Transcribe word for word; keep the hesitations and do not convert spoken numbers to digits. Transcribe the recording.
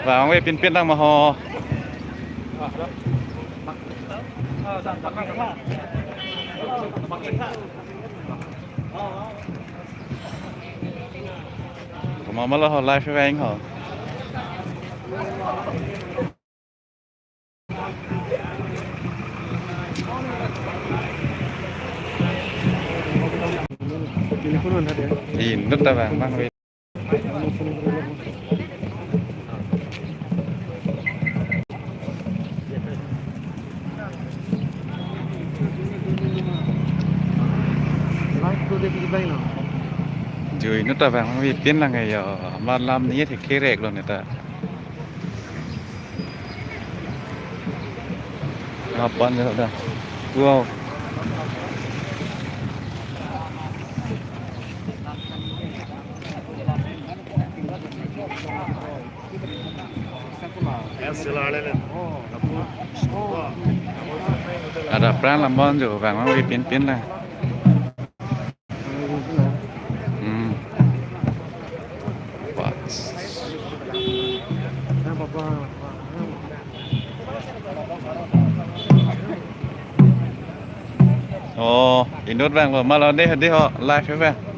Vangve pinpin nang ma ho. Komat ma lo ho, live vang ho. Inut ta vang, vangve. Jui inut ta vang, vangve pin lang yo. Amat lam ni thekerek lo neta. Apan jo da. Wow. Ada pran lam bon jo, vang vangve pinpin lang. Hmm. What? Oh, inut vanglo, ma lo dei, dei ho, live vang.